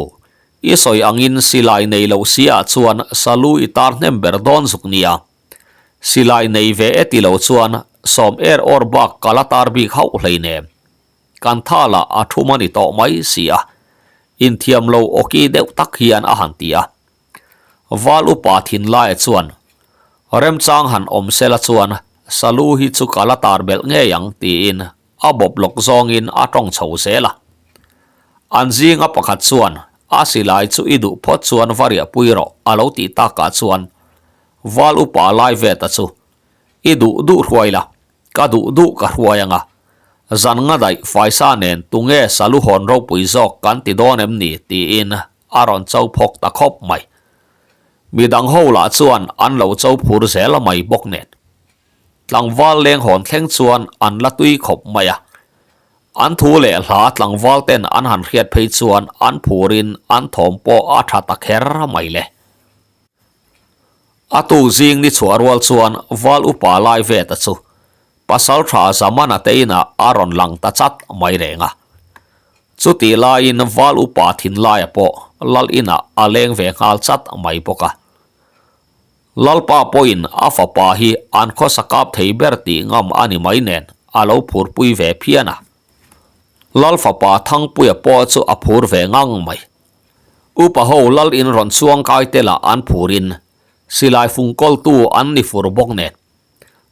A: i sawi angin silai nei lo si ah chuan salu i tar hnem ber dawn zuk nia. Silai nei ve e ti lo chuan sawm er awr bak ka la tar bik hauh hleinem. Kan tha lah a thum a ni tawh mai si a, inthiam lo awki deuh tak hian a han ti a. Val upa thinlaia chuan, Remchang han awm sela chuan Salu hi chu ka la tar belh ngei ang tiin a bawp lawk zawngin a tawng chho zel a. An zinga pakhat chuan, A silai chu i duh phawt chuan va riahpui rawh a lo tih takah chuan Val upa lai ve ta chu, I duh duh hruai la, Ka duh duh ka hruai anga, zan nga daih faisa nen tunge salu hawn ropui zawk kan ti dawn em ni tiin a rawn cho phawk ta khawp mai. Midang ho lah chuan an lo cho phur zel mai bawk nen. Tlangval leng hawn thleng chuan an la tui khawp mai a. An thu leh hla tlangval ten an han hriat phei chuan an phurin an thawm pawh a tha ta kher mai le. A tuk zing ni chhuah rual chuan Val upa lai ve ta chu pasal tha Zamana te inah a rawn lang ta chat mai reng a. Chutih laiin Val upa thinlaia pawh lal inah a leng ve nghal chat mai bawk a. Lalpa pawhin a fapa hi an khawsa kap thei ber tih ngam a ni mai nen a lo phurpui ve phian a. Lal fapa Thangpuia pawh chu a phur ve ngang mai. Upa ho lal in rawn chuang kai te lah an phur in silai fung kawltu an ni fur bawk nen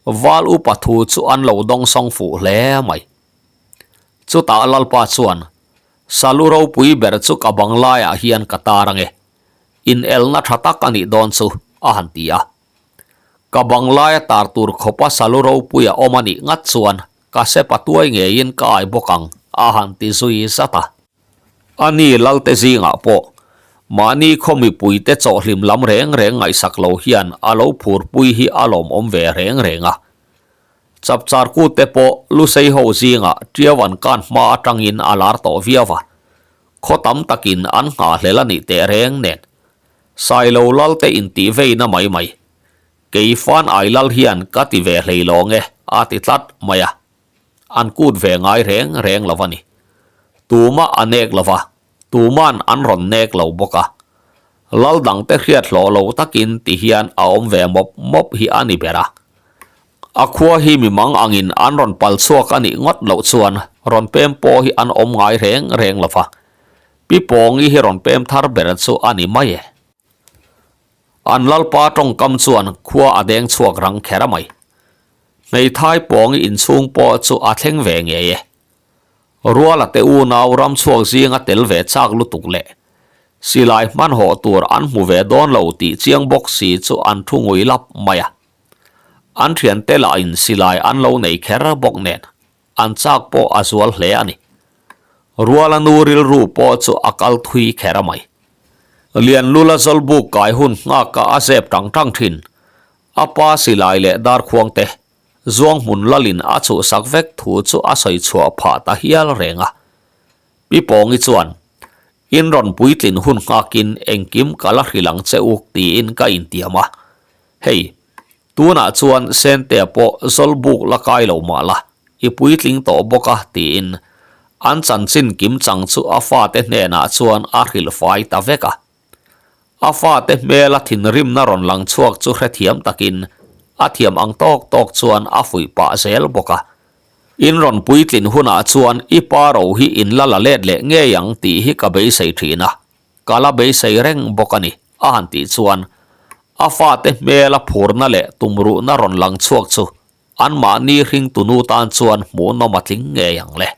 A: val upa thu chu an lo dawng sawng fuh hle mai. Chutah lalpa chuan. Salu ropui ber chu ka bang laiah hian ka tar ange. Inelna tha tak a nih dawn chu, a han ti a. Ka bang laia tar tur khawpa salu ropui a awm a nih ngat chuan ka sepa tuai ngeiin ka ai bawk ang, a han ti zui zat a. A ni Lalte zingah pawh mahni khaw mipuite chawhhlim lam reng reng ngaihsak lo hian a lo phurpui hi a lawmawm ve reng reng a. Chapchar kute pawh Lusei ho zingah Tiau an kan hma atangin a lar tawh viau a, khaw tam takin an nghahhlel a nih teh reng nen. Sailo Lalte intih veina mai mai. Kei Fan Ai Lal hian ka ti ve hlei lawng e a ti tlat mai a. An kut ve ngai reng reng lo a ni. Tumah a nek lo va, tuman an rawn nek lo bawk a. Lal dangte hriat hlawh lo takin ti hian a awm ve mawp mawp hi a ni ber a. A khua hi mi mang angin an rawn pal chhuak a nih ngawt loh chuan rawn pem pawh hi an awm ngai reng reng lo va. Pi Pawngi hi rawn pem thar ber chu a ni mai e. An lalpa tawngkam chuan khua a deng chhuak rang kher a mai. Hmeithai Pawngi inchhung pawh chu a thleng ve ngei e. Ruala te unau ram chhuak zinga tel ve chak lutuk leh silai hmanhawh tur an hmu ve dawn lo tih chiang bawk si chu an thu ngui lap mai a. An thiante lahin silai an lo nei kher bawk nen an chak pawh a zual hle a ni. Ruala nu rilru pawh chu a kal thui kher a mai. Lianlula zawlbuk kai hun nghaka a zep tang tang thin. A pa silai leh darkhuang te Zuang hmun lalin a chhuhsak vek thu chu a sawi chhuah phah ta hial reng a. Pi Pawngi chuan, In rawn puitlin hun nghakin engkim ka la hrilh ang che u tiin ka intiam a. Hei, tunah chuan Sentea pawh zawlbuk la kai lo mah la, i puitling tawh bawk a tiin an chanchin kimchang chu a fate hnenah chuan a hrilh fai ta vek a. A fate hmela thinrimna rawn lang chhuak chu hrethiam takin a thiam ang tawk tawk chuan a fuih pah zel bawk a. In rawn puitlin hunah chuan i pa ro hi in la la let leh ngei ang tih hi ka beisei thin a, ka la beisei reng bawk a ni, a han tih chuan a fate hmela phurna leh tumruhna rawn lang chhuak chu anmahni hringtunu tan chuan hmuhnawm a tling ngei ang le.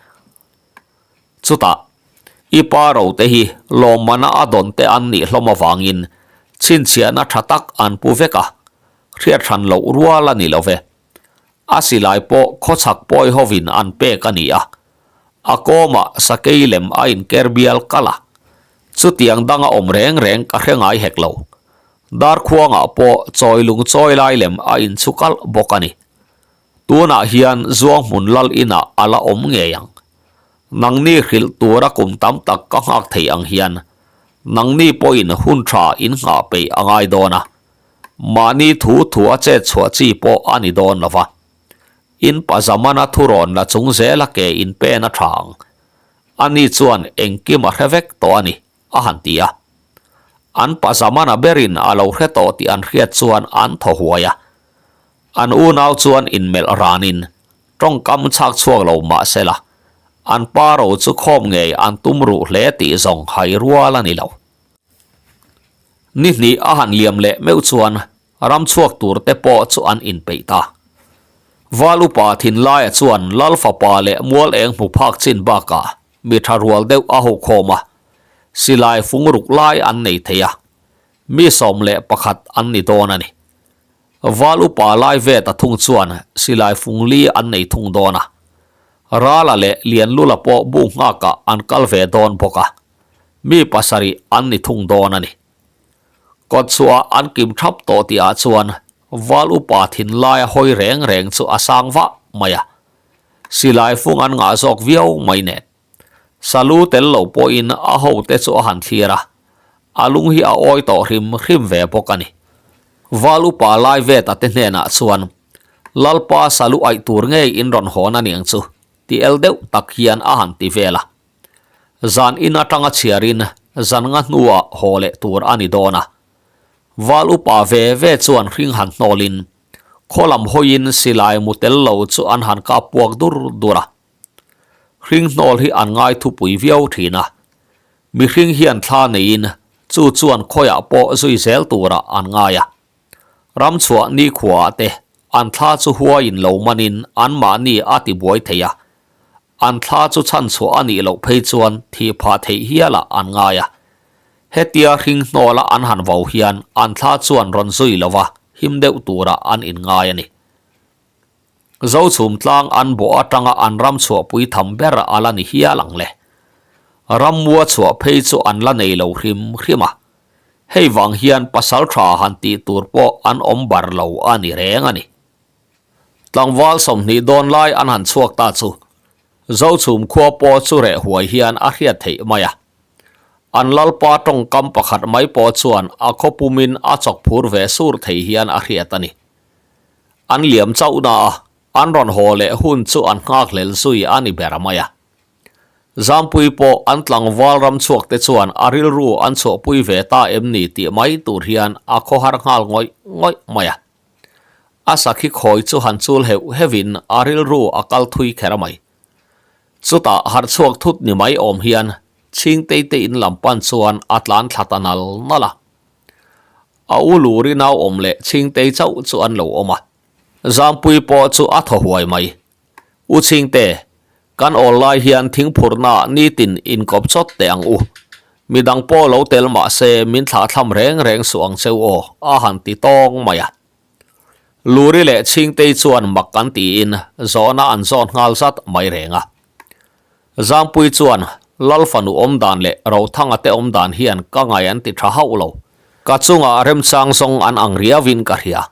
A: Chutah, i pa rote hi lawmmana a dawn te an nih hlawm avangin chhinchhiahna tha tak an pu vek a, hriat hran loh rual a ni lo ve. A silai pawh khawchhak pawi hovin an pek a ni a, a kawmah sakei lem a inker bial kalh a, chutiang danga awm reng reng ka hre ngai hek lo. Darkhuangah pawh chawi lung chawi lai lem a inchhu kalh bawk a ni. Tunah hian Zuang hmun lal inah a la awm ngei ang. Nangni hrilh tura kum tam tak ka nghak thei ang hian nangni pawhin hun tha in nghah peih a ngai dawn a, mahni thu thu a chet chhuah chi pawh a ni dawn lo va. In pa Zamana thurawn la chung zela ke in pen a tha ang. Ani chuan engkim a hre vek tawh a ni, a han ti a. An pa Zamana berin a lo hre tawh tih an hriat chuan an thaw huai a. An unau chuan inmelh ranin tawngkam chhak chhuak lo mah sela, an pa ro chu khawm ngei an tum ruh hle tih zawng hai rual a ni lo. Ni hnih a han liam leh meuh chuan ram chhuak tur te pawh chu an inpeih ta. Val upa Thinlaia chuan Lal fapa leh mual eng hmu phak chin bakah mi tha rual deuh a hokhawm a, silai fung ruk lai an nei thei a, mi 11 an ni dawn a ni. Val upa lai ve ta thung chuan silai fung li an nei thung dawn a. Rala leh Lianlula pawh bu nghakah an kal ve dawn bawk a, mi pasarih an ni thung dawn a ni. Kawtchhuah an kim thap tawh tihah chuan Val upa thinlaia hawi reng reng chu a sang vah mai a, silai fung an ngah zawk viau mai nen. Salu tel lo pawhin a hote chu a han thlir a, a lung hi a awi tawh hrim hrim ve bawk a ni. Val upa lai vet a te hnenah chuan, Lalpa salu aih tur ngei in rawn hawn a niang chu, ti el deuh tak hian a han ti vel a. Zan in atanga chhiarin zan nga hnuah haw leh tur a ni dawn a. Val upa ve ve chuan hring han hnawlin, khaw lam hawiin silai mu tel lo chu an han kap puak dur dur a. Hringhnawl hi an ngai thupui viau thin a, mihring hian thla neiin chu chuan khawiah pawh zui zel turah an ngai a. Ramchhuah nikhuaah te an thla chu huaiin lo manin anmahni a tibuai thei a. An thla chu chhan chhuah a nih loh phei chuan thih phah theih hialah an ngai a. Hetia hring hnawla an han vo hian an thla chuan rawn zui lova him deuh turah an inngai a ni. Zochhum tlang an bawh atanga an ram chhuahpui tham ber a la ni hial ang le. Rammua chhuah phei chu an la nei lo hrim hrim a. Hei vang hian pasal tha han tih tur pawh an awm bar lo a ni reng a ni. Tlangval 20 dawn lai an han chhuak ta chu Zochhum khua pawh chu reh huai hian a hriat theih mai a. An lalpa tawngkam pakhat mai pawh chuan a khaw pumin a chawk phur ve sur thei hian a hriat a ni. An liam chauh na a, an rawn haw leh hun chu an nghakhlel zui a ni ber mai a. Zampui pawh an tlangval ram chhuak te chuan a rilru an chhuahpui ve ta em ni tih mai tur hian a khawhar nghal ngawih ngawih mai a. A sakhi khawi chu han chul heuh heuhin a rilru a kal thui kher mai. Chutah harh chhuak thut ni mai awm hian Chhingtei te in lam pan chuan a tlan thla ta nal nal a. A u Luri nau awm leh Chhingtei chauh chu an lo awm a. Zampui pawh chu a thaw huai mai. U Chhingte, kan awl lai hian thingphurhna nitin inkawp chawt teh ang u. Midang pawh lo tel mah se min thlahthlam reng reng suh ang cheu aw, a han ti tawng mai a. Luri leh Chhingtei chuan mak an tiin zawhna an zawn nghal zat mai reng a. Zampui chuan Lal fanu awm dan leh Rothanga te awm dan hian ka ngai an ti tha hauh lo. Ka chungah remchang zawng an ang riauin ka hria.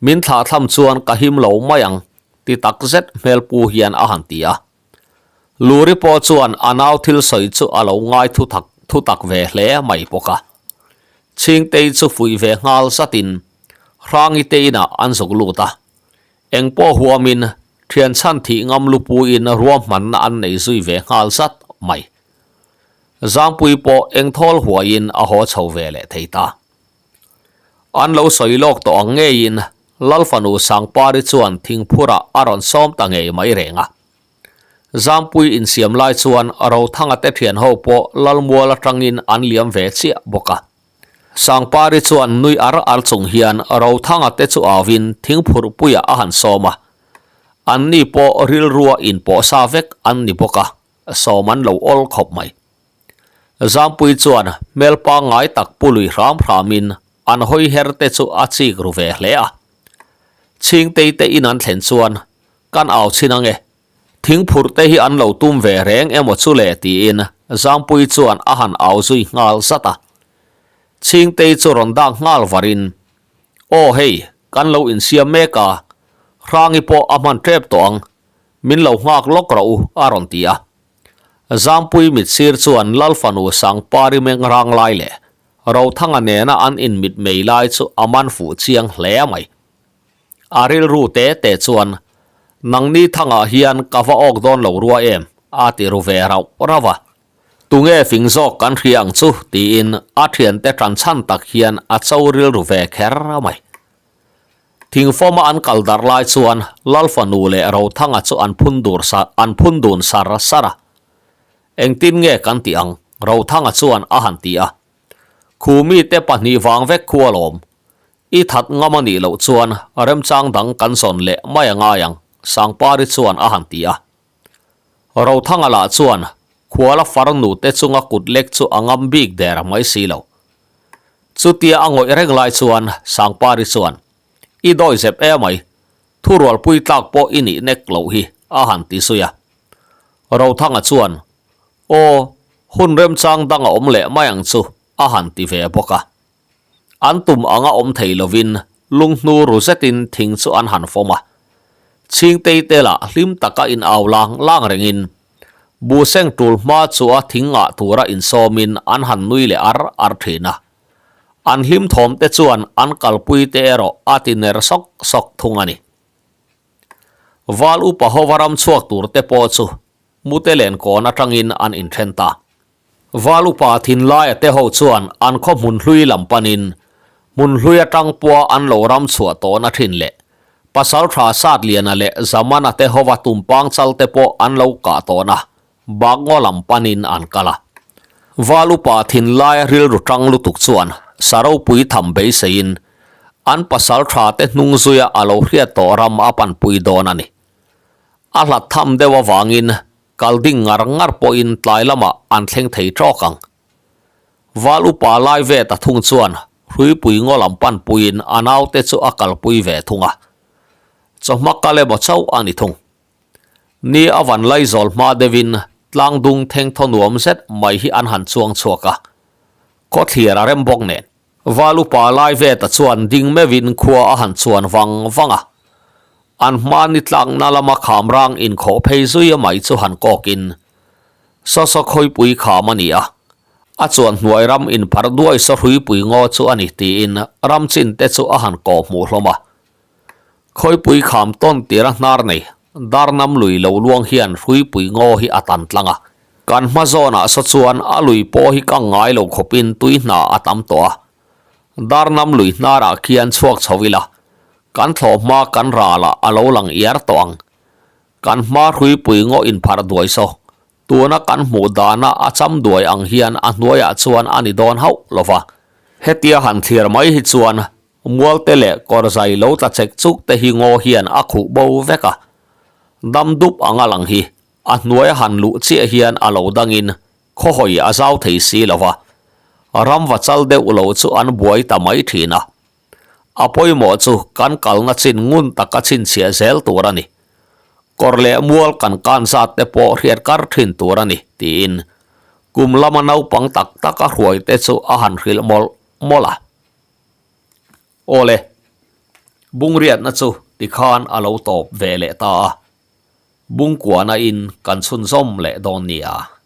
A: Min thlahthlam chuan ka him lo mai ang, ti tak zet hmelpu hian a han ti a. Luri pawh chuan a nau thil sawi chu a lo ngai thutak thutak ve hle mai bawk a. Chhingtei chu fuih ve nghal zatin Hrangi te inah an zuk lut a. Eng pawh huamin thian chhan thih ngam lupuiin ruahmanna an nei zui ve nghal zat mai. Zangpui pawh eng thawl huaiin a haw chho ve leh thei ta. An lo sawi lawk tawh ang ngeiin Lalfanu Sangpari chuan thingphurah a rawn sawm ta ngei mai reng a. Zampui insiam lai chuan Rothanga te thian ho pawh Lalmual atangin an liam ve chiah bawk a. Sangpari chuan nui ar ar chung hian Rothanga te chu auin thingphurhpuiah a han sawm a. Anni pawh rilrua inpawh sa vek an ni bawk a, sawm an lo awl khawp mai. Zampui chuan hmel pangngai tak pu lui hram hramin an hawi her te chu a chik ru ve hle a. Chhingtei te in an thlen chuan kan au chhin ange, thingphurh te hi an lo tum ve reng emaw chu le tiin Zampui chuan a han au zui nghal zat a. Chhingtei chu rawn dak nghal varin, Aw hei, kan lo insiam mek a, Hrangi pawh a hman tep tawh ang, min lo nghak lawk rawh u a rawn ti a. Zampui mitsir chuan Lal fanu Sangpari meng rang lai leh Rothanga nena an inmit mei lai chu a man fuh chiang hle mai. A rilru te te chuan, Nangni thangah hian ka va awk dawn lo rua em? a ti ru ve rauh rauh a. Tunge fing zawk kan hria ang chu? tiin a thiante tan chhan tak hian a cho rilru ve kher mai. Thingfawma an kal darh lai chuan Lal fanu leh Rothanga chu an phun dur sar an phun dun sar sar a. Engtin nge kan tih ang? Rothanga chuan a han ti a. Khumi te pahnih vang vek khu alawm. I that ngam a nih loh chuan remchang dang kan zawn leh mai a ngai ang, Sangpari chuan a han ti a. Rothanga lah chuan Khuala farnu te chunga kut lek chu a ngam bik der mai si lo. Chutia a ngawih reng lai chuan Sangpari chuan, I dawi zep e mai, thurualpui tlak pawh i nih nek loh hi, a han ti zui a. Rothanga chuan, Aw, hun remchang dang a awm leh mai ang chu, a han ti ve bawk a. An tum anga awm thei lovin lunghnu ru zetin thing chu an han fawm a. Chhingtei te lah hlim taka in au lang lang rengin Buhseng tul hma chu a thing ngah tura insawmin an han nui leh ar ar thin a. An hlim thawm te chuan an kalpui te erawh a ti ner sawk sawk thung a ni. Val upa hova ram chhuak tur te pawh chu mute len kawn atangin an inthen ta. Val upa thinlaia te ho chuan an khaw hmun hlui lam panin hmun hlui atang pawha an lo ram chhuah tawhna thin leh pasal tha Satliana leh Zamana te hova tumpang chal te pawh an lo kah tawhna Bakngaw lam panin an kal a. Val upa thinlaia rilru tang lutuk chuan Saropui tham beiseiin an pasal tha te hnung zuia a lo hriat tawh ram a panpui dawn a ni. A hlat tham deuh avangin. Kal ding ngar ngar pawhin tlai lamah an thleng thei tawk ang. Val upa lai ve ta thung chuan Hruipui ngaw lam pan puiin a naute chu a kalpui ve thung a. Chawhma kal emaw chauh a ni thung. Ni a van laizawl hma deuhin tlang dung theng thaw nuam zet mai hi an han chuang chhuak a. Khawthlir a rem bawk nen. Val upa lai ve ta chuan ding meuhin khua a han chuan vang vang a. An hma ni tlakna lama kham rang inkhawh phei zui mai chu han kawkin Sawsaw khawipui kham a ni a, a chuan hnuai ram inpharh duai sawhruipui ngaw chu a ni tiin ram chin te chu a han kawh hmuh hlawm a. Khawipui kham tawn tira hnar nei Darnam lui lo luang hian hruipui ngaw hi a tan tlang a. Kan hma zawnah saw chuan a lui pawh hi kang ngai lo khawpin tui hna a tam tawh a. Darnam lui hnarah khian chhuak chho ila, kan thlawh hma kan ralah a lo lang iar tawh ang. Kan hma hruipui ngaw inpharh duai saw, tuna kan hmuh dana a cham duai ang hian a hnuaiah chuan a ni dawn hauh lo va. Hetia han thlir mai hi chuan mualte leh kawr zai lo tla chek chuk te hi ngaw hian a khuh bo vek a. Dam dup anga lang hi a hnuaia han luh chiah hian a lo dangin khawhawi a zau thei si lo va. Ramva chal deuh lo chu an buai ta mai thin a. A pawimawh chu kan kalna chin ngun taka chhinchhiah zel tur a ni. Kawr leh mual kan kan zat te pawh hriat kar thin tur a ni, tiin kum lama naupang tak tak a hruai te chu a han hrilh mawlh mawlh a. Awle, bungriatna chu tikhan a lo tawp ve leh ta a, bungkuana in kan chhunzawm leh dawn nia.